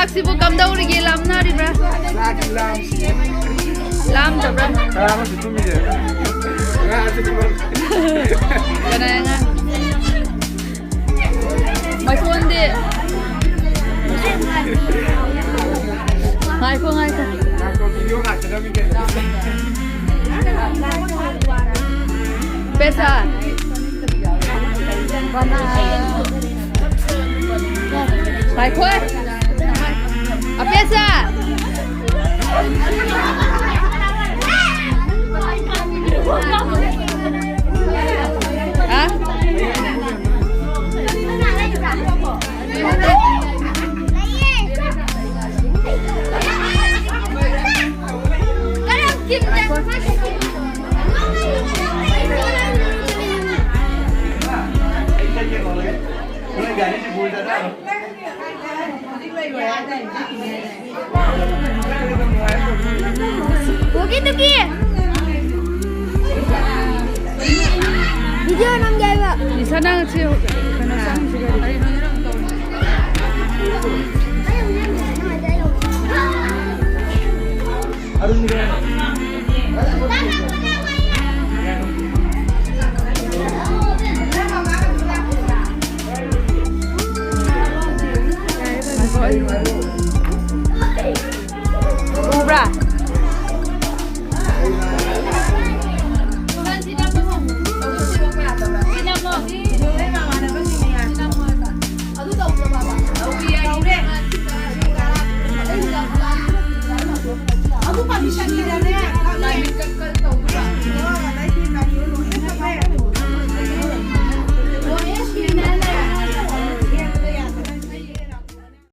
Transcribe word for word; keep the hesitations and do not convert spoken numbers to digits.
ꯆꯥꯛꯁꯤꯕꯨ ꯀꯝꯗꯧꯔꯤꯒꯦ? ꯂꯥꯝꯅꯔꯤꯕ꯭ꯔꯥ? ꯆꯥꯛꯇꯤ ꯂꯥꯝꯁꯤ꯫ ꯂꯥꯝꯗꯕ꯭ꯔꯥ? ꯆꯔꯥ ꯑꯃꯁꯨ ꯇꯨꯝꯃꯤꯁꯦ꯫ ꯉꯥꯁꯨ ꯇꯨꯝꯃꯝꯃꯦ꯫ ꯀꯅꯥ ꯉꯥ? ꯃꯥꯏꯀꯣꯟꯗꯤ꯫ ꯉꯥꯏꯈꯣ, ꯉꯥꯏꯈꯣ꯫ ꯉꯥꯏꯈꯣ, ꯚꯤꯗꯤꯑꯣ ꯉꯥꯛꯇ ꯅꯝꯃꯤ ꯀꯩꯅꯣ꯫ ꯄꯦꯁꯥ꯫ ꯉꯥꯏꯈꯣ꯫ ꯑꯄꯦꯁꯥ꯫ ꯍꯥ? ꯇꯨꯀꯤ, ꯇꯨꯀꯤ꯫ ꯚꯤꯗꯤꯑꯣ ꯅꯝꯒꯦ ꯍꯥꯏꯕ꯫ ꯅꯤꯁꯥ, ꯅꯪ ꯁꯤ ꯀꯩꯅꯣ ꯆꯪꯉꯤꯁꯤ ꯀꯔꯤ?